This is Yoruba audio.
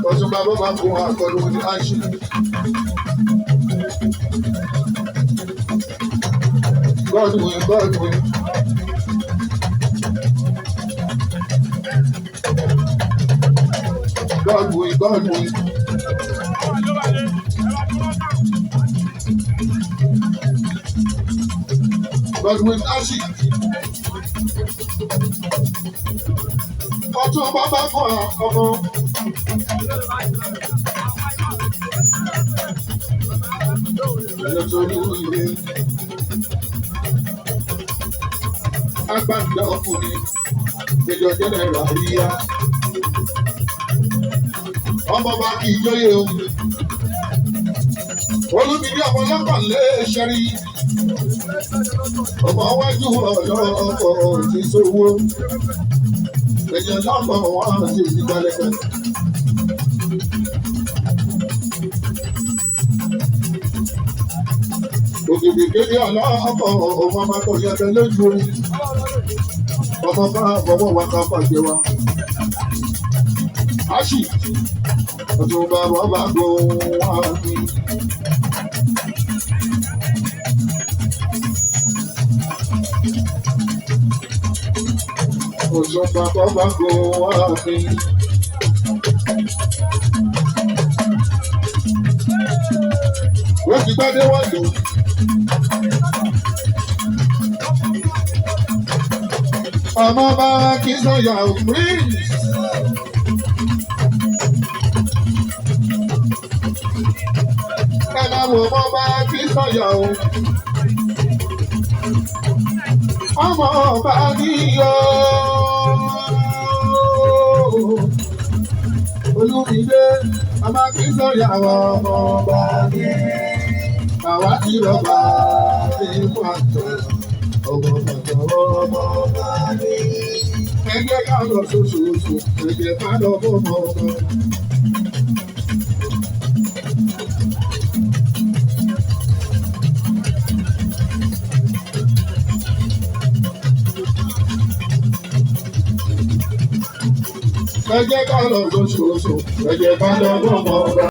Ọ̀túnba bọ́ba kún akọlù ní Ashi. Godwin, Godwin. Godwin, Godwin. Godwin Ashi. Ọ̀túnba bá kún ọmọ. Lọ́tọ́lú ilé. Agbáńdá ọkùnrin, Major General Àríyá. Ọmọọba kì í jóyè o. Olúmídé ọmọ ọlọ́kàn lé ṣẹ́rí. Ọmọ wájú ọlọ́kọ̀ ti sówó. Èèyàn lọ́mọ wọn sì ti gbalẹ̀pẹ̀. Ògìdì kéde ọlọ́kọ̀ ọmọ ọmọkùnrin ẹgbẹ́ lójú orin. Ọmọ bá fọwọ́ wa ká fàjẹ wa. Aṣì ọ̀túnba bọ́ba gbóhùn wá mi. Ọ̀túnba bọ́ba gbóhùn wá mi. Wọ́n ti gbádé wọ́n lò. Ọmọ bá kí sọ̀yà prince. Ẹ máa wò ọmọ bá kí sọ̀yà o. Ọmọ ọba níyọ. Olúmídé, ọmọ kí sọ̀yà ọmọ ọba ní. Àwa ti rọ̀bà ní pàtó. Ọmọ pàtó ọmọ ọba ní. Ẹ jẹ́ ká lọ sóṣooṣù, ẹ jẹ́ ká lọ bọ́mọ ọmọ. Ẹ jẹ́ ká lọ sóṣooṣù, ẹ jẹ́ ká lọ bọ́mọ ọba.